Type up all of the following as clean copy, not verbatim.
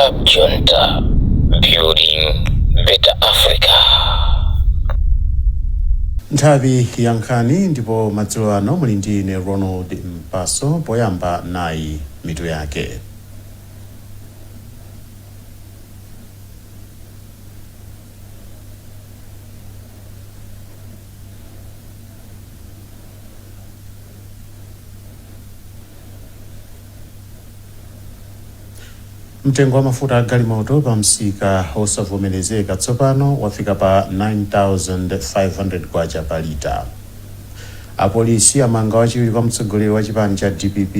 Club Junta, building better Africa. Nthawi ya nkhani, ndipo madzulo ano muli ndi ine Ronald Mpaso. Poyamba nayi mitu yake. Mtengo wa mafuta a galimoto pa msika osavomerezeka tsopano wafika pa 9500 kwacha pa lita. Apolisi amanga wachiwiri kwa mtsogoleri wa chipani cha DPP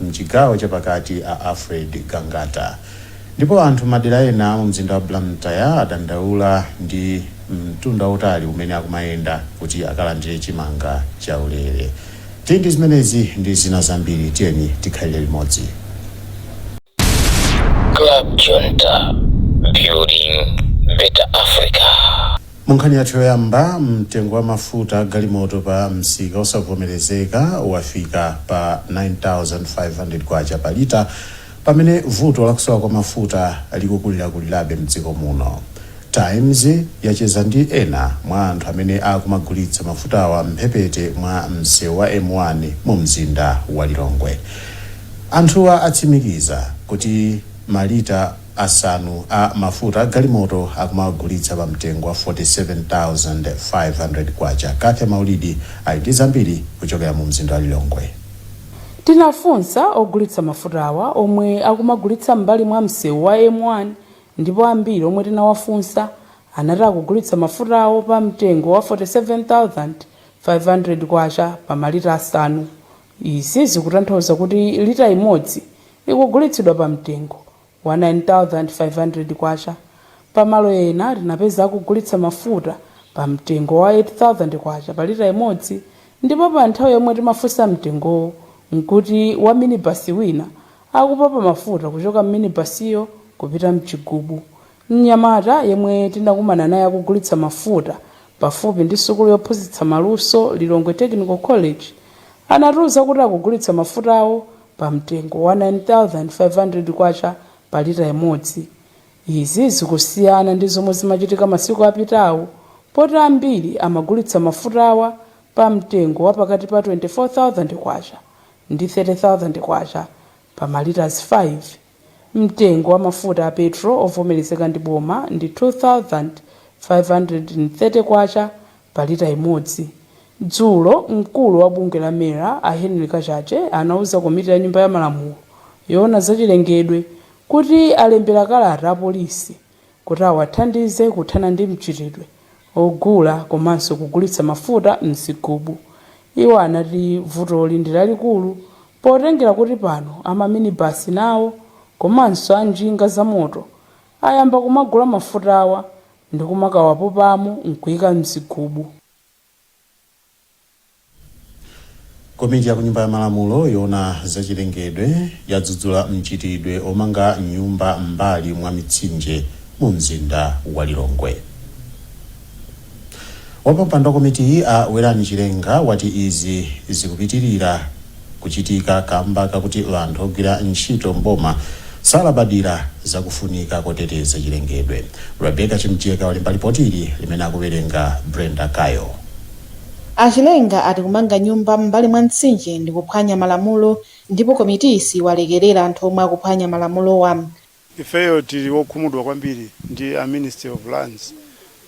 mchigawo chapakati a Alfred Gangata. Ndipo anthu madera ena mu mzinda wa Blantyre adandaula ndi mtunda utali umene akumayenda kuti akalandire chimanga chaulere. Tili ndi zimenezi ndi zina zambiri, tiyeni tikhalire limodzi. Club Junta, building better Africa. Mu nkhani yathu yoyamba, mtengo wa mafuta a galimoto pa msika osavomerezeka wafika pa 9500 kwacha pa lita, pamene vuto lakusowa kwa mafuta likukulirakulirabe mdziko muno. Times yacheza ndi ena mwa anthu amene akumagulitsa mafutawa mphepete mwa msewu wa M1 mu mzinda wa Lilongwe. Anthuwa atsimikiza kuti malita 5 a mafuta a galimoto akumagulitsa pa mtengo wa 47,500 kwacha. Kathe Maulidi ali ndi zambiri kuchokera mu mzinda wa Lilongwe. Tinafunsa ogulitsa mafutawa omwe akumagulitsa m'mbali mwa msewu wa M1, ndipo ambiri omwe tinawafunsa anati akugulitsa mafutawo pa mtengo wa 47,500 kwacha pa malita 5. Izi zikutanthauza kuti lita imodzi ikugulitsidwa pa mtengo wa 9500 kwacha. Pamalo ena tinapeza akugulitsa mafuta pa mtengo wa 8000 kwacha pa lita imodzi, ndipo pa nthawi yomwe timafunsa mtengowo nkuti wa minibasi wina akupopa mafuta kuchoka mminibasiyo kupita mchigubu. Mnyamata yemwe tinakumana naye akugulitsa mafuta pafupi ndi sukulu yophunzitsa maluso, Lilongwe Technical College, anatiuza kuti akugulitsa mafutawo pa mtengo wa 9500 kwacha pa lita imodzi. Izi zikusiyana ndi zomwe zimachitika masiku apitawo, poti ambiri amagulitsa mafutawa pa mtengo wa pakati pa 24,000 kwacha ndi 30,000 kwacha pa malita 5. Mtengo wa mafuta a petrol ovomerezeka ndi boma ndi 2530 kwacha pa lita imodzi. Dzulo mkulu wa bungwe la MERA a Henry Kachache anauza komiti ya nyumba ya malamulo yoona zachilengedwe kuti alembera kalata apolisi kuti awathandize kuthana ndi mchitidwe ogula komanso kugulitsa mafuta mzigubu. Iwo anati vutoli ndi lalikulu potengera kuti pano amaminibasi nawo komanso anjinga zamoto ayamba kumagula mafutawa ndi kumakawapopamo nkuyika mzigubu. Komiti ya kunyumba ya malamulo yoona zachilengedwe yadzudzula mchitidwe omanga nyumba m'mbali mwa mitsinje mu mzinda wa Lilongwe. Wapampando wa komitiyi a Werani Chilenga wati izi zikupitirira kuchitika kamba kakuti anthu ogwira ntchito mboma salabadira zakufunika koteteza chilengedwe. Rebecca Chimjeka walemba ripoti ili limene akuwerenga Brenda Kayo. Achilenga ati kumanga nyumba m'mbali mwa mtsinje ndi kuphwanya malamulo, ndipo komitiyi siwalekerera anthu omwe akuphwanya malamulowa. Ifeyo tili wokhumudwa kwambiri ndi a Ministry of Lands.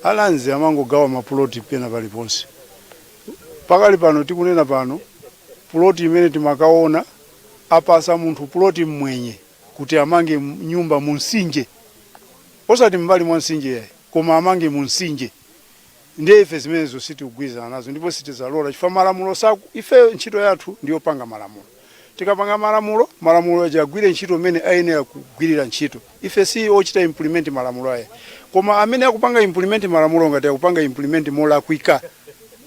A Lands amangogawa mapuloti pena paliponse. Pakali pano tikunena pano, puloti imene timakaona, apasa munthu puloti mmwenye kuti amange nyumba mu mtsinje, osati m'mbali mwa mtsinje yayi, koma amange mu mtsinje. Ndiye ife zimenezo sitikugwirizana nazo ndipo sitizalola, chifukwa malamulo saku. Ifeyo ntchito yathu ndiyopanga malamulo. Tikapanga malamulo, malamulo aja agwire ntchito mmene ayenera kugwirira ntchito. Ife si ochita implement malamulo aya, koma amene akupanga implement malamulo, ngati akupanga implement molakwika,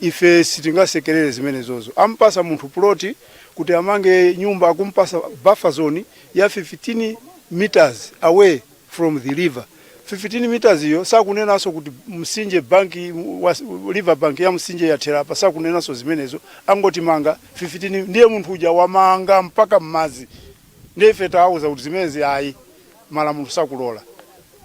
ife sitingasekerere zimenezozo. Ampasa munthu ploti kuti amange nyumba, akumpasa buffer zone ya 15 meters away from the river. 15 meters iyo sakunenanso kuti msinje bank wa, river bank ya msinje yathera apa, sakunenanso zimenezo. Angoti manga 15, ndiye munthu uja wamanga mpaka mmadzi. Ndiye ife tawauza kuti zimenezi ayi. Malamulo sakulola.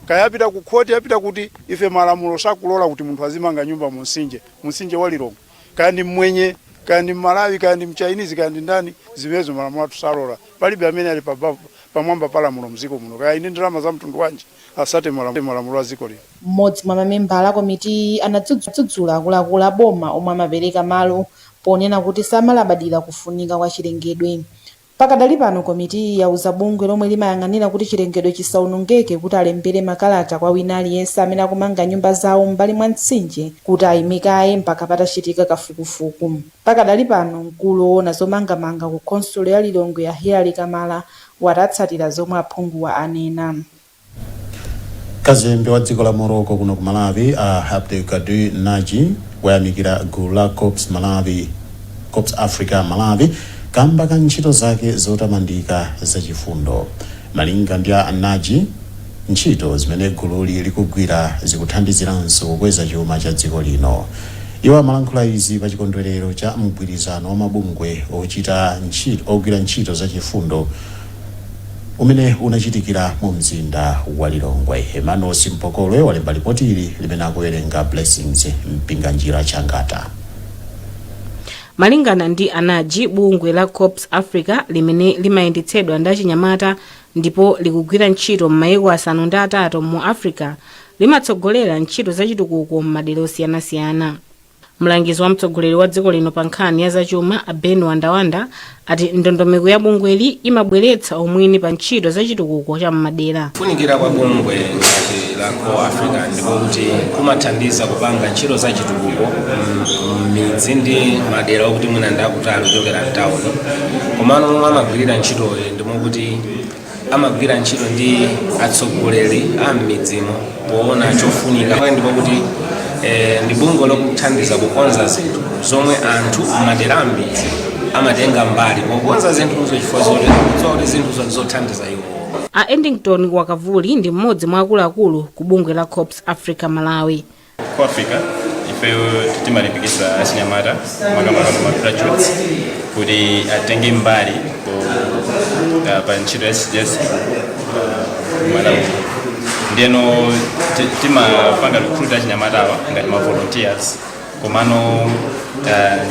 Kaya apita ku khoti, apita kuti, ife malamulo sakulola kuti munthu azimanga nyumba mu mtsinje, mtsinje wa Lilongwe. Kaya ndi Mmwenye, kaya ndi Mmalawi, kaya ndi Mchinese, kaya ndi ndani, zimenezo malamulo athu salola. Palibe amene ali pamwamba pa lamulo mdziko muno. Kaya ine ndalama za mtundu wanji, asate malamulo a dziko lino. Mmodzi mwa mamembala a komitiyi anadzudzula akuluakulu a boma omwe amapereka malo ponena kuti samalabadira kufunika kwa chilengedwe. Pakadali pano komitiyi yauza bungwe lomwe limayang'anira kuti chilengedwe chisawonongeke kuti alembere makalata kwa wina aliyense amene akumanga nyumba zawo m'mbali mwa mtsinje kuti ayime kaye mpaka patachitika kafukufuku. Pakadali pano mkulu woona zomangamanga ku khonsolo ya Lilongwe ya Hillary Kamala watatsatira zomwe aphunguwa anena. Kazembe wa dziko la Morocco kuno ku Malawi a Abdelkader Naji wayamikira gulu la Corps Malawi, Corps Africa Malawi, kamba ka ntchito zake zotamandika zachifundo. Malinga ndi a Naji, ntchito zimene gululi likugwira zikuthandiziranso kukweza chuma cha dziko lino. Iwo amalankhula izi pa chikondwerero cha mgwirizano wa mabungwe ochita ntchito ogwira ntchito zachifundo umene unachitikira mu mzinda wa Lilongwe. Emmanuel Simpokolwe walemba ripoti ili limene akuwerenga Blessings Mpinganjira Changata. Malingana ndi Anaji, bungwe la Corps Africa limene limayendetsedwa ndi achinyamata ndipo likugwira ntchito m'mayiko 8 mu Africa limatsogolera ntchito zachitukuko m'madera osiyanasiyana. Mlangizi wa mtsogoleri wa dziko lino pa nkhani ya zachuma a Ben Wandawanda ati ndondomeko ya bungweli imabweretsa umwini pa ntchito zachitukuko cha m'madera. Kufunikira kwa bungwe ngati la Core Africa ndiko kuti kumathandiza kupanga ntchito zachitukuko m'midzi ndi madera okuti mwina ndi akutali kuchokera mtawuni. Komano momwe amagwirira ntchitoyi ndimokuti amagwira ntchito ndi atsogoleri a m'midzimo poona chofunika, ndipo kuti ndi bungwe lokuthandiza kukonza zinthu zomwe anthu m'madera am'midzi amatenga mbali pokonza zinthuzo chifukwa zoti akudziwa kuti zinthuzo ndizothandiza iwo. A Endington Wakavuli ndi mmodzi mwa akuluakulu ku bungwe la Corps Africa Malawi. Ku Africa ifeyo timalimbikitsa achinyamata, makamaka ma graduates, kuti atenge mbali pa ntchito ya Malawi. Ndiyeno timapanga recruit achinyamatawa ngati ma volunteers, komano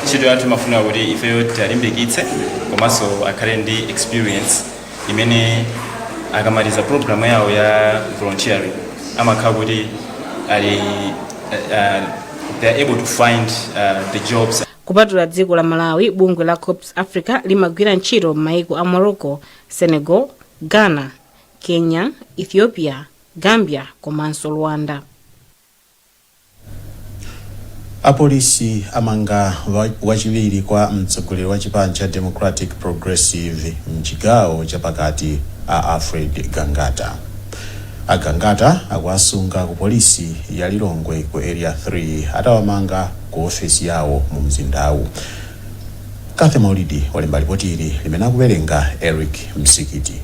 ntchito yathu imafuna kuti ifeyo tialimbikitse komanso akhale ndi experience imene akamaliza program yawo ya volunteering amakhala kuti ali they are able to find the jobs. Kupatula dziko la Malawi, bungwe la Corps Africa limagwira ntchito m'mayiko a Morocco, Senegal, Ghana, Kenya, Ethiopia, Gambia komanso Rwanda. Apolisi amanga wachiwiri kwa mtsogoleri wa chipani cha Democratic Progressive mchigawo chapakati a Alfred Gangata. Agangata akuasunga ku polisi ya Lilongwe ku Area 3 atawamanga ku ofesi yawo mu mzindawu. Kathe Maulidi walemba ripoti ili limene akuwerenga Eric Msikiti.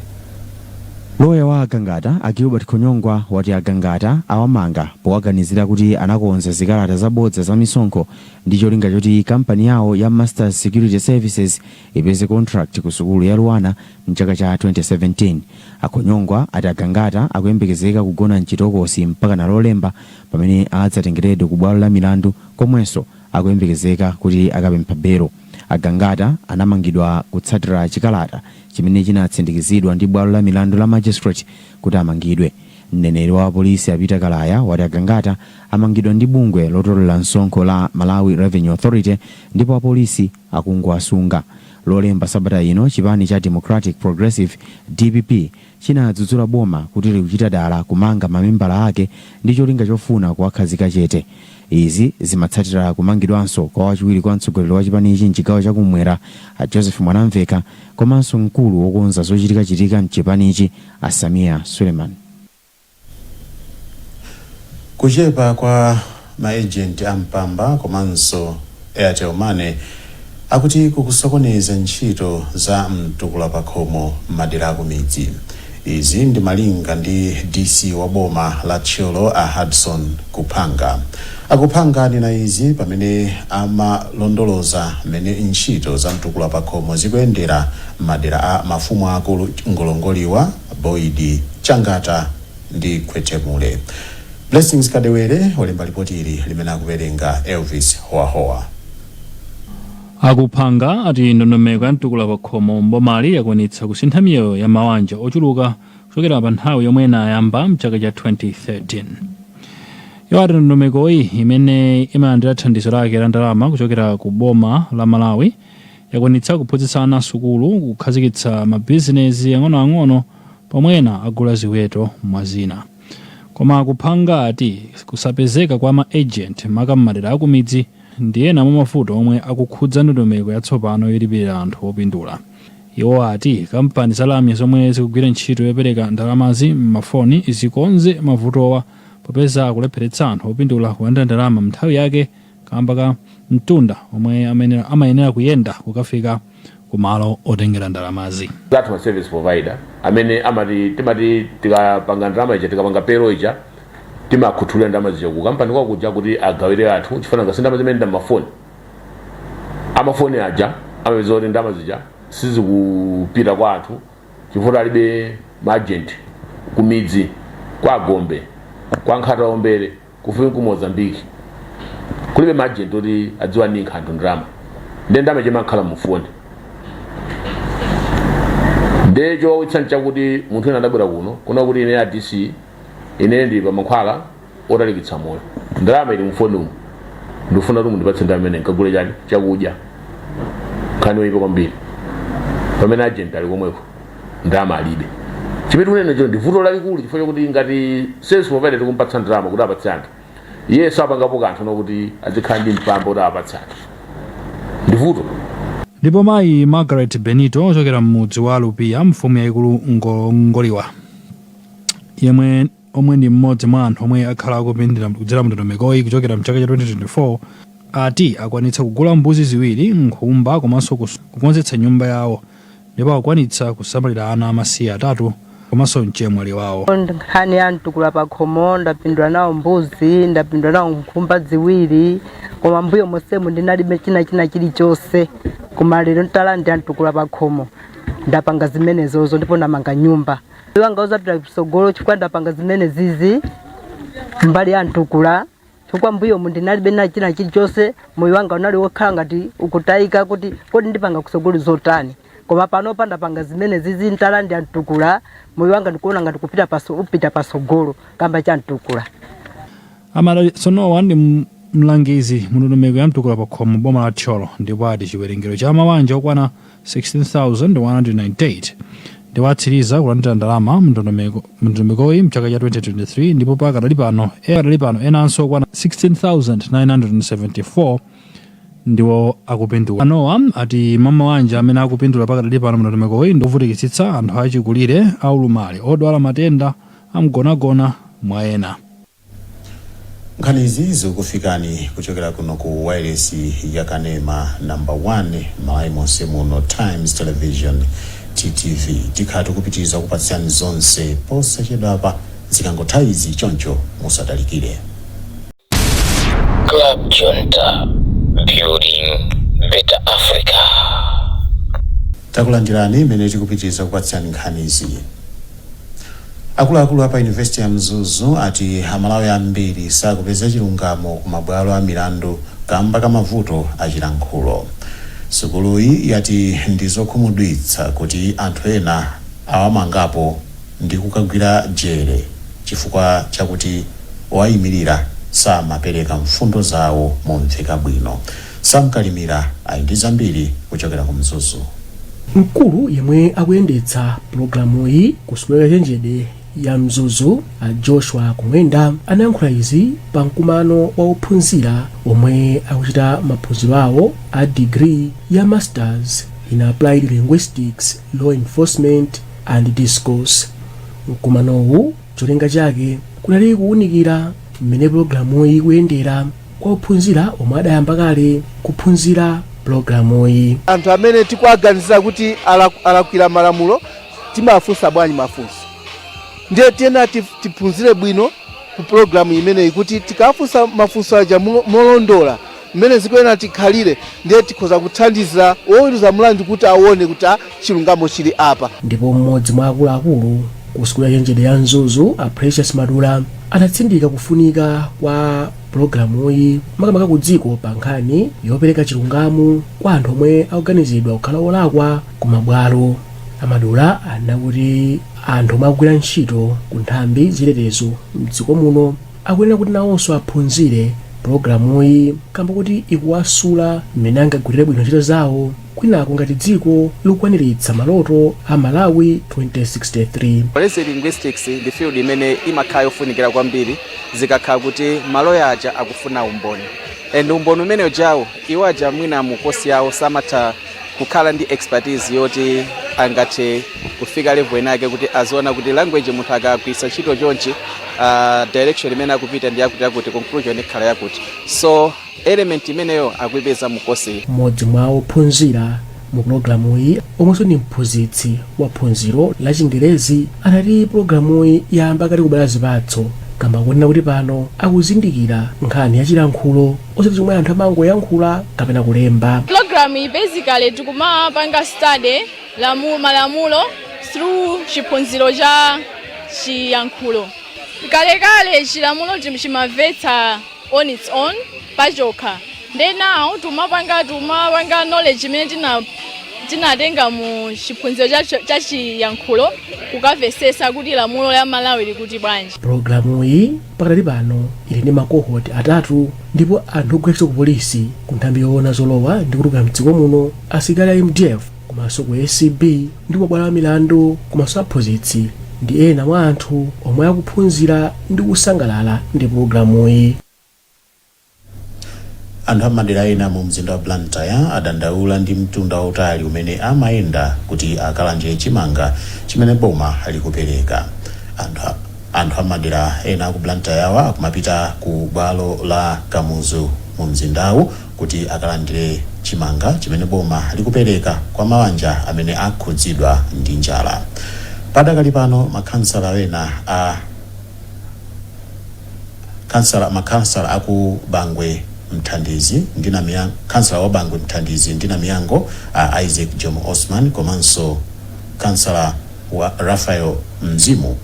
Loya wa Agangata a Gilbert Khonyongwa wati Agangata awamanga powaganizira kuti anakonza zikalata zabodza za misonkho ndi cholinga choti kampani yawo ya Masters Security Services ipeze contract ku sukulu ya Luanar mchaka cha 2017. Akhonyongwa ati Agangata akuyembekezeka kugona mchitokosi mpaka na Lolemba pamene adzatengeredwe ku bwalo la milandu komwenso akuyembekezeka kuti akapempha belo. Agangata anamangidwa kutsatira chikalata chimene chinatsindikizidwa ndi bwalo la milandu la magistrate kuti amangidwe. Mneneri wa polisi a Peter Kalaya wati Agangata amangidwa ndi bungwe lotolera msonkho la Malawi Revenue Authority ndipo apolisi akungowasunga. Lolemba sabata ino chipani cha Democratic Progressive, DPP, chinadzudzula boma kuti likuchita dala kumanga mamembala ake ndi cholinga chofuna kuwakhazika chete. Izi zimatsatira kumangidwanso kwa wachiwiri kwa mtsogoleri wa chipanichi mchigawo chakumwera a Joseph Mwanamveka komanso mkulu wokonza zochitikachitika mchipanichi a Samia Suleiman. Kuchepa kwa maejenti a Mpamba komanso Airtel Money akuti kukusokoneza ntchito za mtukula pakhomo m'madera akumidzi. Izi ndi malinga ndi DC wa boma la Thyolo a Hudson Kuphanga. Akuphanga anena izi pamene amalondoloza mmene ntchito za mtukula pakhomo zikuyendera m'madera a mafumu akulu Ngolongoliwa, Boyd. Changata ndi Khwetemule. Blessings Kadewere olemba ripoti ili limene akuwerenga Elvis Howahowa. Akuphanga ati ndondomeko ya Mtukula Pakhomo mbomali yakwanitsa kusintha miyoyo ya mawanja ochuluka kuchokera pa nthawi yomwe inayamba mchaka cha 2013. Iwo ati ndondomekoyi, imene imalandira thandizo lake la ndalama kuchokera ku boma la Malawi, yakwanitsa kuphunzitsa ana sukulu, kukhazikitsa mabizinesi ang'onoang'ono, pomwe ena agula ziweto, mwa zina. Koma Akuphanga ati kusapezeka kwa ma agent, maka m'madera akumidzi, ndi ena mwa mavuto omwe akukhudza ndondomeko yatsopano yolipirira anthu opindula. Iwo ati kampani za lamya zomwe zikugwira ntchito yopereka ndalamazi m'mafoni zikonze mavutowa, popeza akulepheretsa anthu opindula kulandira ndalama m'nthawi yake kamba ka mtunda omwe amayenera kuyenda kukafika kumalo otengera ndalamazi. Zathu ma service provider amene amati timati tikapanga ndalama ija, tikapanga payroll ija, timakhuthulira ndalama zija ku kampani kwakuja kuti agawire anthu, chifukwa ngasi ndalama zimene ndamafoni amafoni aja amapeza kuti ndalama zija sizikupita kwa anthu chifukwa alibe ma agent kumidzi, kwa Gombe, kwa Nkhataombere, kufika ku Mozambiki kulibe ma agent oti adziwa ninkha anthu ndalama. Ndiye ndalama chimakhala mufoni. Ndiye chowawitsa nchakuti munthu ena adabwera kuno kuna kuti, "Ine a DC, ine ndili pa mankhwala otalikitsa moyo, ndalama ili mufoni umu, ndikufuna kuti mundipatse ndalama imene nkagule chani, chakudya." Nkhani yoyipa kwambiri, pamene agent ali komweko, ndalama alibe. Chimene tikunena cho ndi vuto lalikulu, chifukwa chakuti ngati service provider tikumpatsa ndalama kuti apatse anthu, iye sapangapo kanthu nokuti azikhala ndi mpamba kuti apatse anthu, ndi vuto. Ndipo mayi Margaret Benito ochokera m'mudzi wa Lupiya, mfumu yayikulu Ngoliwa, yemwe omwe ndi mmodzi mwa anthu omwe akhala akupindula kudzera mndondomekoyi kuchokera mchaka cha 2024, ati akwanitsa kugula mbuzi ziwiri, nkhumba komanso kukonzetsa nyumba yawo, ndipo akwanitsa kusamalira ana amasiye atatu komanso mchemwali wawo. Nkhani ya Mtukula Pakhomo, ndapindula nawo mbuzi, ndapindula nawo nkhumba ziwiri, koma mbuyo monsemu ndinalibe china chilichonse. Koma lero ntalandira Mtukula Pakhomo, ndapanga zimenezozo ndipo ndamanga nyumba wanga uzapita kutsogolo, chifukwa ndapanga zimene zizi mbali ya Mtukula, chifukwa mbuyomu ndinalibe na china chilichonse. Moyo wanga unali wokhala ngati ukutayika, kuti kodi ndipanga kutsogolo zotani? Koma panopa ndapanga zimene zizi ntalandira Mtukula, moyo wanga ndikuona ngati kupita paso, upita pasogolo kamba cha Mtukula. Amadalitsonowa ndi mlangizi mu ndondomeko ya Mtukula Pakhomo boma la Thyolo, ndipo ati chiwerengero cha mabanja okwana 16,198 ndipo atsiriza kulandira ndalama mu ndondomekoyi mchaka cha 2023, ndipo pakadali pano enanso okwana 16,974 ndiwo akupindula. Anowa ati mwa mabanja amene akupindula pakadali pano mu ndondomekoyi ndi ovutikitsitsa, anthu achikulire, aulumali, odwala matenda amgonagona, mwa ena. Nkhanizi zikufikani kuchokera kuno ku wireless ya kanema number 1 Malawi monse muno, Times Television, TTV. Tikhala tikupitiriza kupatsirani zonse posachedwapa zikangotha izi, choncho musatalikire. Club Junta, building better Africa. Takulandirani imene tikupitiriza kupatsirani nkhanizi. Akuluakulu apa Yunivesiti ya Mzuzu ati Amalawi ambiri sakupeza chilungamo ku mabwalo a milandu kamba ka mavuto achilankhulo. Sukuluyi yati ndi zokhumudwitsa kuti anthu ena awamangapo ndi kukagwira jere chifukwa chakuti owayimirira samapereka mfundo zawo momveka bwino. Samkalimira ali ndi zambiri kuchokera ku Mzuzu. Mkulu yemwe akuyendetsa pulogalamuyi ku sukulu ya ukachenjede ya Mzuzu, a Joshua Kumwenda, anayankhula izi pa mkumano wa ophunzira omwe akuchita maphunziro awo a degree ya Masters in Applied Linguistics, Law Enforcement and Discourse. Mkumanowu cholinga chake kunali kuwunikira mmene pulogalamuyi ikuyendera kwa ophunzira omwe adayamba kale kuphunzira pulogalamuyi. Anthu amene tikuaganizira kuti alakwira malamulo, timafunsa bwanji mafunso? Ndiye tiyena tiphunzire bwino ku pulogalamu imeneyi kuti tikafunsa mafunso aja molondola mmene zikuyenera tikhalire, ndiye tikhoza kuthandiza woweruza mlandu kuti aone kuti chilungamo chili apa. Ndipo mmodzi mwa akuluakulu Ku sukulu ya ukachenjede ya Mzuzu, a Precious Madula anatsindika kufunika kwa pulogalamuyi, makamaka ku dziko, pa nkhani yopereka chilungamo kwa anthu omwe akuganizidwa kukhala olakwa ku mabwalo. A Madula anena kuti anthu omwe akugwira ntchito ku nthambi zachitetezo mdziko muno akuyenera kuti nawonso aphunzire pulogalamuyi kamba kuti ikuwasula mmene angagwirire bwino ntchito zawo, kwinaku ngati dziko likukwaniritsa maloto a Malawi 2063. Forensic linguistics ndi field imene imakhala yofunikira kwambiri zikakhala kuti maloya aja akufuna umboni, and umboni umene ujawo iwo aja mwina mu kosi yawo samatha kukhala ndi expertise yoti angathe kufika level inake kuti aziona kuti language munthu akagwiritsa ntchito chonchi, direction imene akupita ndi yakuti yakuti, conclusion ikhala yakuti. So element imeneyo akuipeza mu kosi. Mmodzi mwa ophunzira mu pulogalamuyi, omwenso ndi mphunzitsi wa phunziro la Chingerezi, anati pulogalamuyi yayamba kale kubala zipatso kamba kunena kuti pano akuzindikira nkhani ya chilankhulo, osati chomwe anthu amangoyankhula kapena kulemba. Program iyi basically tikumapanga study malamulo through chiphunziro cha chiyankhulo. Kalekale chilamulo chimamvetsa on its own, pachokha. Then now tumapanga knowledge imene tinatenga mu chiphunziro cha chiyankhulo kukamvesesa kuti lamulo la Malawi likuti bwanji. Pulogalamuyi pakadali pano ili ndi ma cohort atatu, ndipo anthu ogwira ntchito ku polisi, ku nthambi yoona zolowa ndi kutuluka mdziko muno, asilikali a MDF, komanso ku ACB ndi mabwalo a milandu, komanso aphunzitsi ndi ena mwa anthu omwe akuphunzira ndi kusangalala ndi pulogalamuyi. Anthu amadera ena mu mzinda wa Blantyre adandaula ndi mtunda wautali umene amayenda kuti akalandire chimanga chimene boma likupereka. Anthu amadera ena ku Blantyre akumapita ku bwalo la Kamuzu mu mzindawu kuti akalandire chimanga chimene boma likupereka kwa mabanja amene akhudzidwa ndi njala. Padakali pano makhansala ena a kansala makhansala aku Bangwe Mthandizi ndi Namiyango, kansala wa Bangwe Mthandizi ndi Namiyango a Isaac Jomo Osman komanso kansala wa Raphael Mzimu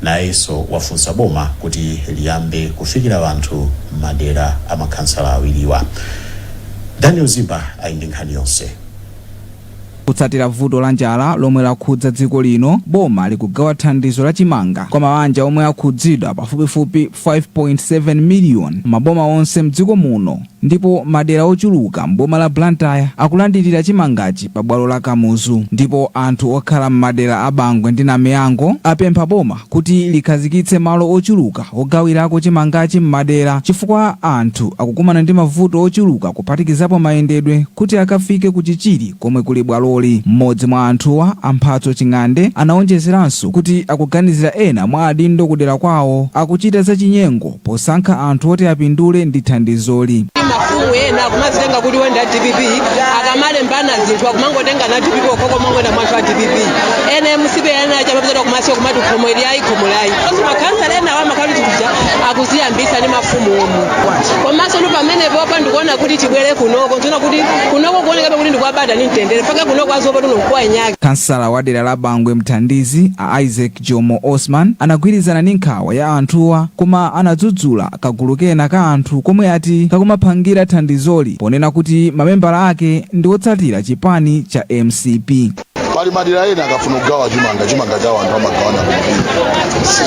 nayenso wafunsa boma kuti liyambe kufikira anthu m'madera a makhansala awiriwa. Daniel Zimba ali ndi nkhani yonse. Kutsatira vuto la njala lomwe lakhudza dziko lino, boma likugawa thandizo la chimanga kwa mabanja omwe akhudzidwa pafupifupi 5.7 miliyoni maboma onse mdziko muno, ndipo madera ochuluka m'boma la Blantyre akulandirira chimangachi pa bwalo la Kamuzu. Ndipo anthu okhala m'madera a Bangwe ndi Namiyango apempha boma kuti likhazikitse malo ochuluka ogawirako chimangachi m'madera, chifukwa anthu akukumana ndi mavuto ochuluka, kuphatikizapo mayendedwe kuti akafike ku Chichiri komwe kuli bwaloli. Mmodzi mwa anthuwa, Amphatso Ching'ande, anaonjezeranso kuti akuganizira ena mwa adindo kudera kwawo akuchita zachinyengo posankha anthu oti apindule ndi thandizoli. Mafumu ena akumazitenga kuti wenda DPP, akamalembana zinthu akumangotenga na DPP okoko, kumangoenda mwanthu wa DPP, ena MCP, ena chamapezera kumasiyo kumati khomo ili ayi, khomo layi. Makhansala ena awa amakhala kuti kuja akuziyambisa ndi mafumu omwe. Komanso ndi pamenepopa ndikuona kuti tibwere kunoko, ndiona kuti kunoko kuonekabe kuti ndikwabata ni mtendere paka kunoko azopa tuno nyake. Kansala wa dera la Bangwe Mthandizi a Isaac Jomo Osman anagwirizana ndi nkhawa ya anthuwa, koma anadzudzula kagulu kena ka anthu komwe ati kakumaphangira thandizoli, ponena kuti mamembala ake ndi otsatira chipani cha MCP. Pali madera ena akafuna kugawa chimanga, chimanga chawo anthu amagawana kwambiri,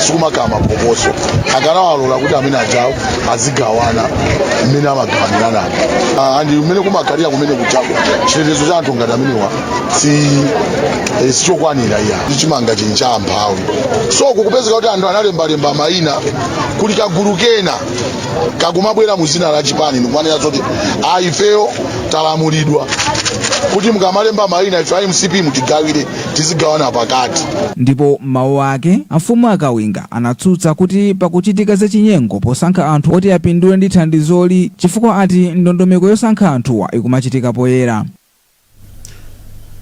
sikumakhala maphokoso. Akanawalola kuti amene ajawo azigawana mmene amagawanirana andi mmene kumakhalira kumene kuchako, chitetezo cha anthu ngati amenewa sichokwanira iya. Chimanga chili cha amphawi, so kukupezeka kuti anthu analembalemba mayina, kuli kagulu kena kakumabwera mu zina la chipani ndikumanena zoti a ifeyo talamulidwa kuti mukamalemba mayina ife a MCP mutigawire, tizigawana pakati. Ndipo m'mawu ake, amfumu Akawinga anatsutsa kuti pakuchitika zachinyengo posankha anthu oti apindule ndi thandizoli, chifukwa ati ndondomeko yosankha anthuwa ikumachitika poyera.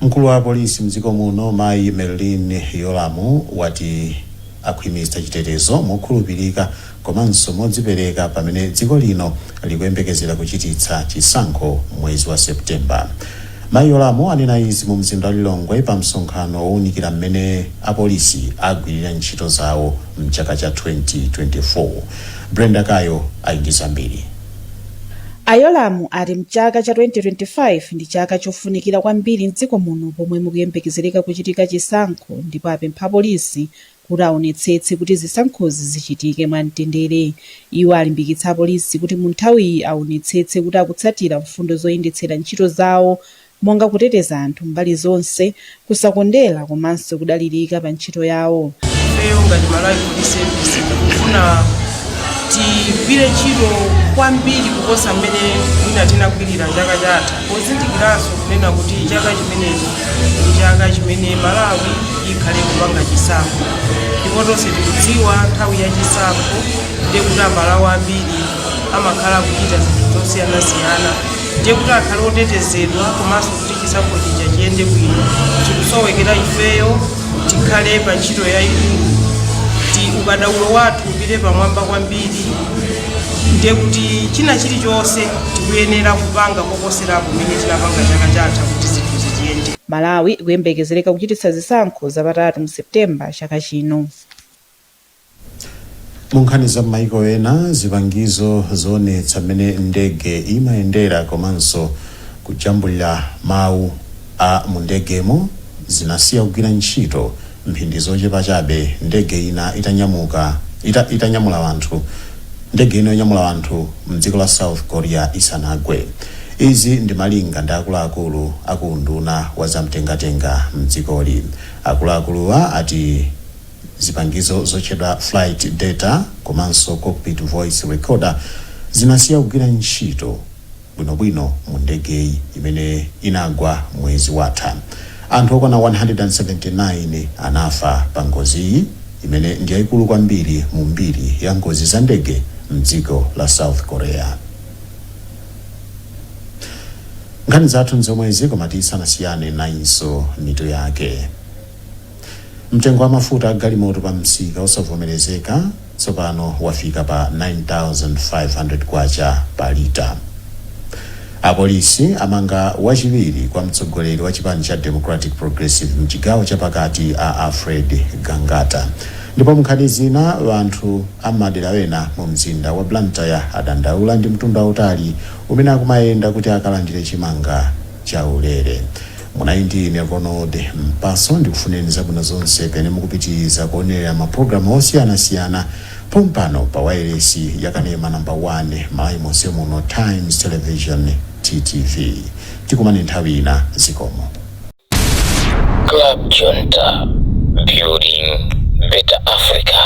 Mkulu wa polisi mdziko muno, mayi Merlyne Yolamu, wati akhwimitsa chitetezo mokhulupirika komanso modzipereka pamene dziko lino likuyembekezera kuchititsa chisankho mwezi wa Septemba. Mayi Yolamu anena izi mu mzinda wa Lilongwe pa msonkhano owunikira mmene apolisi agwirira ntchito zawo mchaka cha 2024. Brenda Kayo ali ndi zambiri. A Yolamu ati mchaka cha 2025 ndi chaka chofunikira kwambiri mdziko muno pomwe mukuyembekezereka kuchitika chisankho, ndipo apempha apolisi kuti aonetsetse kuti zisankhozi zichitike mwamtendere. Iwo alimbikitsa apolisi kuti mu nthawiyi aonetsetse kuti akutsatira mfundo zoyendetsera ntchito zawo, monga kuteteza anthu mbali zonse, kusakondera komanso kudalirika pa ntchito yawo. Ifeyo ngati Malawi Police Service tikufuna tigwire ntchito kwambiri kuposa mmene mwina tinagwirira chaka chatha, pozindikiranso kunena kuti chaka chimenechi ndi chaka chimene Malawi ikhale kupanga chisankho, ndipo tonse tikudziwa nthawi ya chisankho ndiye kuti Amalawi ambiri amakhala kuchita zinthu zosiyanasiyana. Ndiye kuti akhale otetezedwa komanso kuti chisankho chija chiyende bwino, chikusowekera ifeyo tikhale pa ntchito yayikulu, ti ukadaulo wathu upite pamwamba kwambiri. Ndiye kuti china chilichonse tikuyenera kupanga koposerapo mmene tinapanga chaka chatha kuti zinthu zitiyende. Malawi ikuyembekezereka kuchititsa zisankho zapatatu mu Septemba chaka chino. Mu nkhani za m'maiko ena, zipangizo zoonetsa mmene ndege imayendera komanso kujambulira mawu a mu ndegemo zinasiya kugwira ntchito mphindi zochepa chabe ndege ina itanyamuka itanyamula anthu, ndege ina yonyamula anthu mdziko la South Korea isanagwe. Izi ndi malinga ndi akuluakulu aku unduna wa zamtengatenga mdzikoli. Akuluakuluwa ati zipangizo zotchedwa flight data komanso cockpit voice recorder zinasiya kugwira ntchito bwinobwino mu ndegeyi imene inagwa mwezi watha. Anthu okwana 179 anafa pa ngoziyi imene ndi yayikulu kwambiri mu mbiri ya ngozi za ndege mdziko la South Korea. Nkhani zathu nzomwezi, koma tisanasiyane, nayinso mitu yake. Mtengo wa mafuta a galimoto pa msika osavomerezeka tsopano wafika pa 9500 kwacha pa lita. Apolisi amanga wachiwiri kwa mtsogoleri wa chipani cha Democratic Progressive mchigawo chapakati a Alfred Gangata. Ndipo munkhani zina, anthu amadera ena mu mzinda wa Blantyre adandaula ndi mtunda wautali umene akumayenda kuti akalandire chimanga chaulere. Munali ndi ine Ronald Mpaso, ndikufuneni zabwino zonse pene mukupitiriza kuonerera mapulogalamu osiyanasiyana pompano pa wailesi yakanema namba 1 Malawi monse muno, Times Television, TTV. Tikumane nthawi ina, zikomo. Club Junta, building better Africa.